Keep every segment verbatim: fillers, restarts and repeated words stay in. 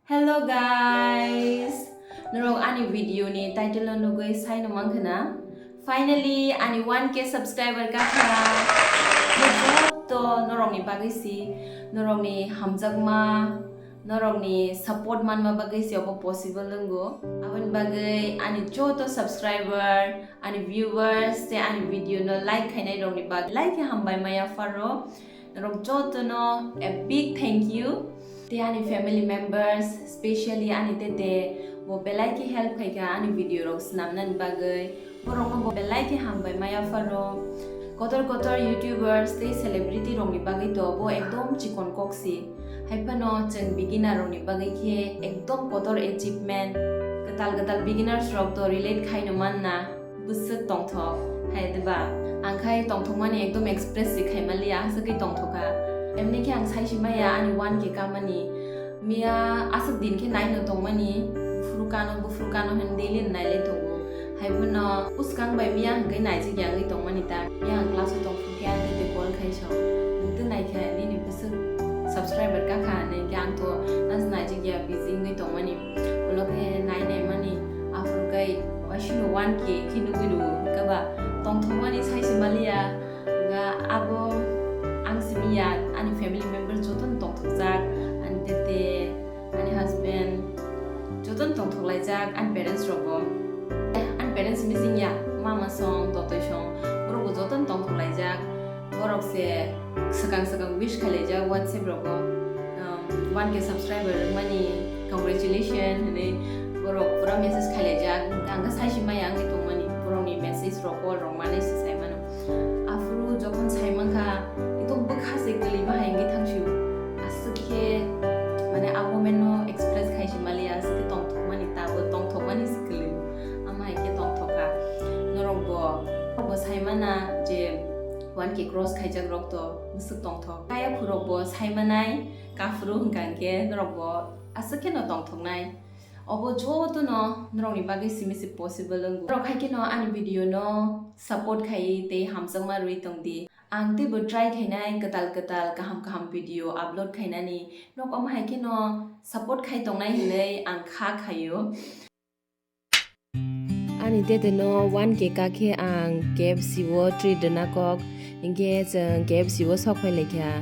Hello guys, norok ani video ni title o nugwi saino mankha na? Finally ani one K subscriber kakha. Bo joto norok ni bagwi si, norok ni hamjakma, norok ni support manma bagwi si obo possible wngo. Aboni bagwi ani joto subscriber, ani viewers tei ani video no like khainai rok ni bagwi belai khe hambai maya pharo. Norok jotono a big thank you. Tei ani family members, specially ani tete bo belai khe help khaikha ani video rok swnamnani bagwi. Borokno bo belai khe hambai maya pharo. Kotor kotor YouTubers tei celebrity rokni bagwi to bo ekdom chikon kok si. Hai phano chwng beginner rokni bagwi khe ekdom kotor achievement. Kwtal kwtal beginners rok to relate khaino manna. Bwswk tongthok, hai de ba? Ang khai tongthokmani ekdom express se khaimaliya, aswk khe tongthokha. Emni khe ang saisi maya ani one K kamani. Miya aswk din khe naino tongmani, buphuru kano, buphuru kano hwn daily nailai tongo. Hai phano bwskang bai miya hwnkhe naijak yangwi tongmani ta. Miya ang class o tongphuru khe ang tei call khai sao. Nwng tei naikha nini bwswk subscriber kakha hwnwi khe ang to nas naijak ya busy wngwi tongmani. Ulo khe nai nai mani aphuru kai waisino one K khe nugwi rwo hwnkhe ba tongthokmani saisi maliya. Hwnkha abo ang simi ya ani family member jotono tongthokjak, ani tete, ani husband jotono tongthok laijak, ani parents rokbo. Eh, ani parents bising ya, mama song, totoi song, borokbo jotono tongthok laijak. Borok se swkang swkang wish khai laijak WhatsApp rogo. Um, one K subscriber wngmani congratulations hinwi borok pura message khai laijak. Hwnkhe ang khe saisi maya wngwi tongmani, borokni message rok, call rok manwi se sai mano. Aphuru jokhon sai mankha, ekdom bwkha se kwlwima hai wngwi thangsiyo. Aswk khe, mane, a moment no express khai se maliya, aswk khe tongthokmani, tabo tongthokmani se kwlwi. Ama hai khe tongthokha. Norokbo, norokbo sai mana je one K cross khaijak rok to bwswk tongthok. Kaya phurokbo sai manai, kaphuru hwnkha hwnkhe norokbo aswk kheno tongthoknai. Obo jotono norokni bagwi simi se possible wngo. Norok hai kheno ani video no support khai tei hamjakma rwi tongdi. Ang teibo try khainai kwtal kwtal kaham kaham video upload khainani. Norok omo hai kheno support khai tongnai hinwi ang kha khaio. Ani tete no one K kakhe ang K F C o treat rwna kok, hinkhe chwng K F C o sok phai laikha.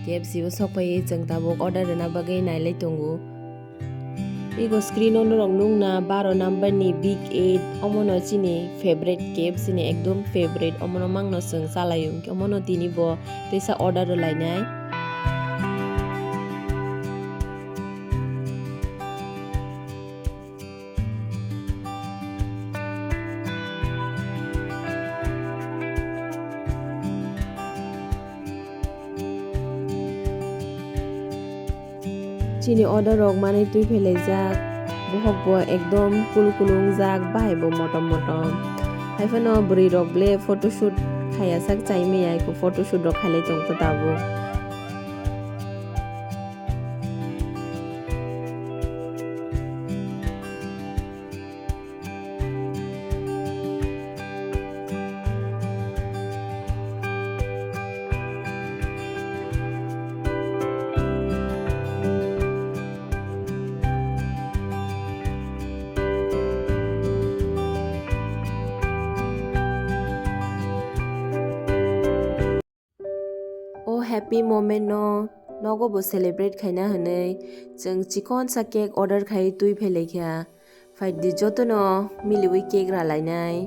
K F C o sok phaiwi chwng tabuk order rwna bagwi nailai tongo. Ego screen o norok nukna baro number ni Big Eight, omono chini favorite, K F C ni ekdom favorite, omono mangno chwng chalaio, hinkhe omono tini bo teisa order rwlainai. Chini order rok manwi twi phelaijak, bohok bo ekdom kulu kulu wngjak, bahai bo motom motom. Haiphano bwrwi rok ble photoshoot khaiya sak chai maya, photoshoot rok khailai tongkha tabuk. O happy moment no nogo bo celebrate khaina hwnwi chwng chikonsa cake order khai twi phelaikha. Phaidi jotono miliwi cake ralainai.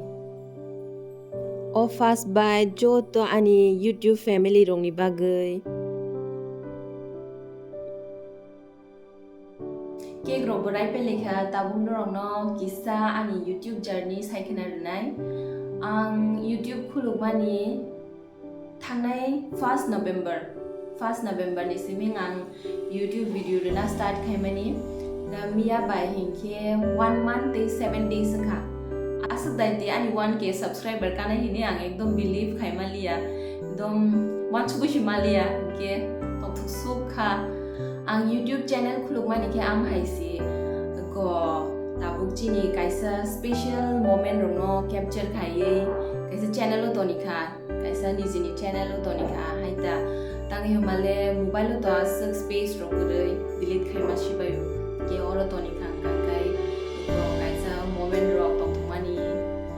O first bite joto ani YouTube family rokni bagwi. Cake rok bo rai phelaikha, tabuk norokno kisa ani YouTube journey sai khna rwnai. Ang YouTube khulukmani thangnai first November, first November ni simi ang YouTube video rwna start khaimani. Da miya bai hinkhe one month tei seven days wngkha. Aswk dai di ani one K subscriber kanai hini ang ekdom believe khaimaliya, ekdom uansugui si maliya, hinkhe tongthok suk kha. Ang YouTube channel khulukmani khe am hai si ko tabuk chini kaisa special moment rokno capture khaiwi kaisa channel o toni kha, kaisa nijini channel o toni kha, hai ta tangwi hwnmale mobile o to aswk space rok kwrwi delete khaima sibaio. Khe o Oro toni kha hwnkha khe eko kaisa moment rok tongthokmani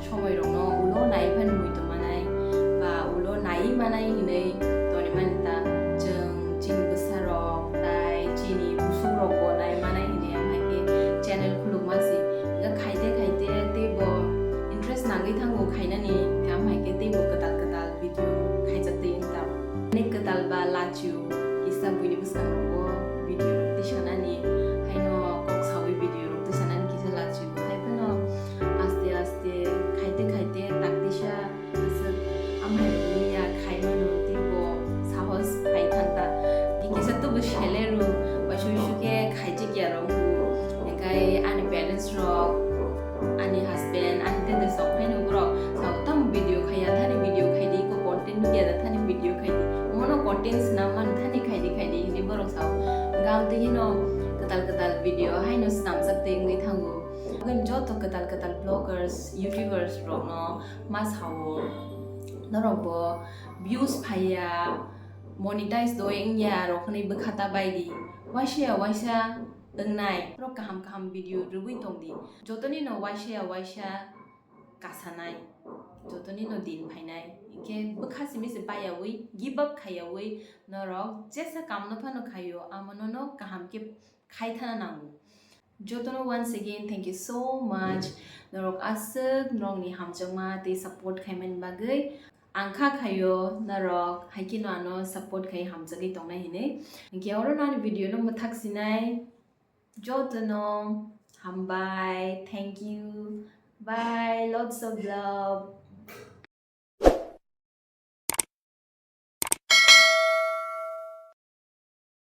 somoi rokno ulo nai phano mui tongmanai ba ulo nai manai hinwi toni mani ta chwng chini bwsa rok tai chini busuk rok bo nai manai hinwi amhai khe channel khulukma si. Hwnkhe khaite khaite teibo interest nangwi thango khainani, amhai khe teibo kwtal kwtal video khaijak tei wngkha. Ani kwtal ba lachiu kisa buini bwskango video rok tisanani haino kok sawi video rok tisanani kisa lachiu. Hai phano aste aste khaite khaite taktisa aswk amhai rokni ya khaimano teibo sahos phai thangkha. Kisa tubu seleru ba suisu khe khaijak ya rok. Hingkai ani parents rok, ani husband, ani tete sok haino borok sao tamo video khaiya thani video khaidi ko content nukya da thani video khaidi. Mono content swnam mano thani khaidi khaidi hinwi borok sao. Gam twi hino kwtal kwtal video haino swnamjak twi wngwi thango. Joto kwtal kwtal vloggers, youtubers rokno ma sao norok bo views phaiya, monetize doi wngya rok hwnwi bwkha ta baidi. Waisa ya waisa wngnai, borok kaham kaham video rwui tongdi. Jotoni no waisa ya waisa kasanai, jotoni no din phainai. Hinkhe bwkha simi se bayaui, give up khaiyaui norok jesa kamno phano khaio, amo nono kaham khe khai thana nango. Jotono once again thank you so much. Norok aswk norokni hamjakma tei support khaimani bagwi. Ang kha khaio norok hai kheno ano support khai hamjagwi tongnai hinwi. Hinkhe oro no ani video no mwthak sinai. Jotono hambai, thank you, bye, lots of love.